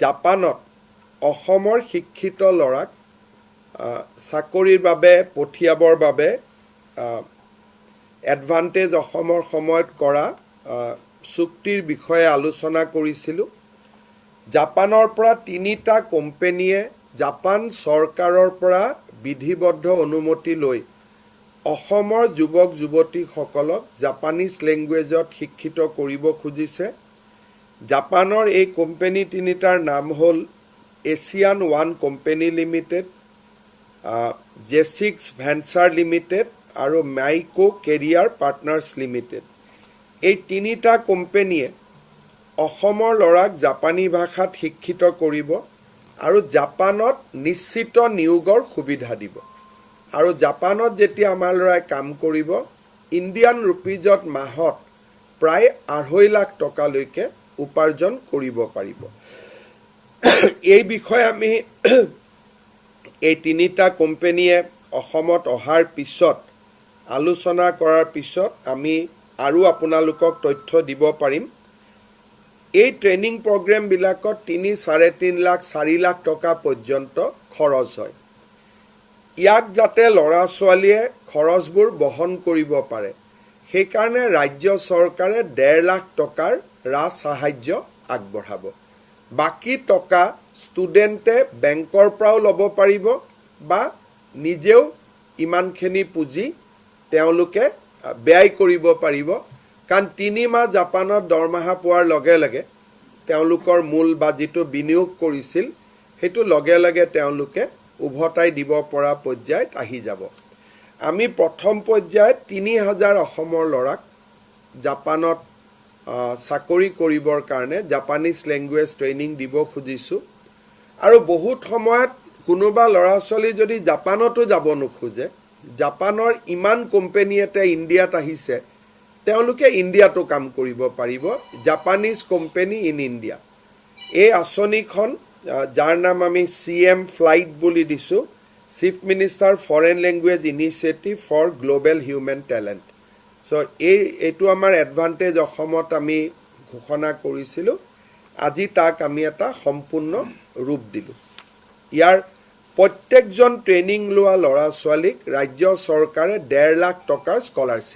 জাপানত অসমৰ শিক্ষিত ল'ৰাক চাকৰিৰ বাবে পঠিয়াবৰ বাবে এডভান্টেজ অসমৰ সময়ত কৰা চুক্তিৰ বিষয়ে আলোচনা কৰিছিলোঁ। জাপানৰ পৰা তিনিটা কোম্পেনীয়ে জাপান চৰকাৰৰ পৰা বিধিবদ্ধ অনুমতি লৈ অসমৰ যুৱক যুৱতীসকলক জাপানীজ লেংগুৱেজত শিক্ষিত কৰিব খুজিছে। জাপানৰ এই কোম্পেনী তিনিটাৰ নাম হ'ল এছিয়ান ওৱান কোম্পেনী লিমিটেড, জেচিক্স ভেঞ্চাৰ লিমিটেড আৰু মাইকো কেৰিয়াৰ পাৰ্টনাৰ্ছ লিমিটেড। এই তিনিটা কোম্পেনীয়ে অসমৰ ল'ৰাক জাপানী ভাষাত শিক্ষিত কৰিব আৰু জাপানত নিশ্চিত নিয়োগৰ সুবিধা দিব। আৰু জাপানত যেতিয়া আমাৰ ল'ৰাই কাম কৰিব, ইণ্ডিয়ান ৰুপিজত মাহত প্ৰায় 2.5 লাখ টকালৈকে উপাৰ্জন কৰিব পাৰিব। এই বিষয়ে আমি এই তিনিটা কোম্পেনীয়ে অসমত অহাৰ পিছত, আলোচনা কৰাৰ পিছত আমি আৰু আপোনালোকক তথ্য দিব পাৰিম। এই ট্ৰেইনিং প্ৰগ্ৰেমবিলাকত 3, 3.5 লাখ, 4 লাখ টকা পৰ্যন্ত খৰচ হয়। ইয়াক যাতে ল'ৰা ছোৱালীয়ে খৰচবোৰ বহন কৰিব পাৰে, সেইকাৰণে ৰাজ্য চৰকাৰে 1.5 লাখ টকাৰ ৰাজ সাহাৰ্য আগবঢ়াব। বাকী টকা ষ্টুডেণ্টে বেংকৰ পৰাও ল'ব পাৰিব বা নিজেও ইমানখিনি পুঁজি তেওঁলোকে ব্যয় কৰিব পাৰিব। কাৰণ 3 মাহ জাপানত দৰমহা পোৱাৰ লগে লগে তেওঁলোকৰ মূল বা যিটো বিনিয়োগ কৰিছিল, সেইটো লগে লগে তেওঁলোকে উভতাই দিব পৰা পৰ্যায়ত আহি যাব। আমি প্ৰথম পৰ্যায়ত 3000 অসমৰ ল'ৰাক জাপানত চাকৰি কৰিবৰ কাৰণে জাপানীজ লেংগুৱেজ ট্ৰেইনিং দিব খুজিছোঁ। আৰু বহুত সময়ত কোনোবা ল'ৰা ছোৱালী যদি জাপানতো যাব নোখোজে, জাপানৰ ইমান কোম্পেনী এটা ইণ্ডিয়াত আহিছে, তেওঁলোকে ইণ্ডিয়াতো কাম কৰিব পাৰিব, জাপানীজ কোম্পেনী ইন ইণ্ডিয়া। এই আঁচনিখন, যাৰ নাম আমি চি এম ফ্লাইট বুলি দিছোঁ, Chief Minister Foreign Language Initiative for Global Human Talent। So এইটো আমাৰ এডভান্টেজ অসমত আমি ঘোষণা কৰিছিলোঁ। আজি তাক আমি এটা সম্পূৰ্ণ ৰূপ দিলোঁ। ইয়াৰ প্ৰত্যেকজন ট্ৰেইনিং লোৱা ল'ৰা ছোৱালীক ৰাজ্য চৰকাৰে 1.5 লাখ টকাৰ স্কলাৰশ্বিপ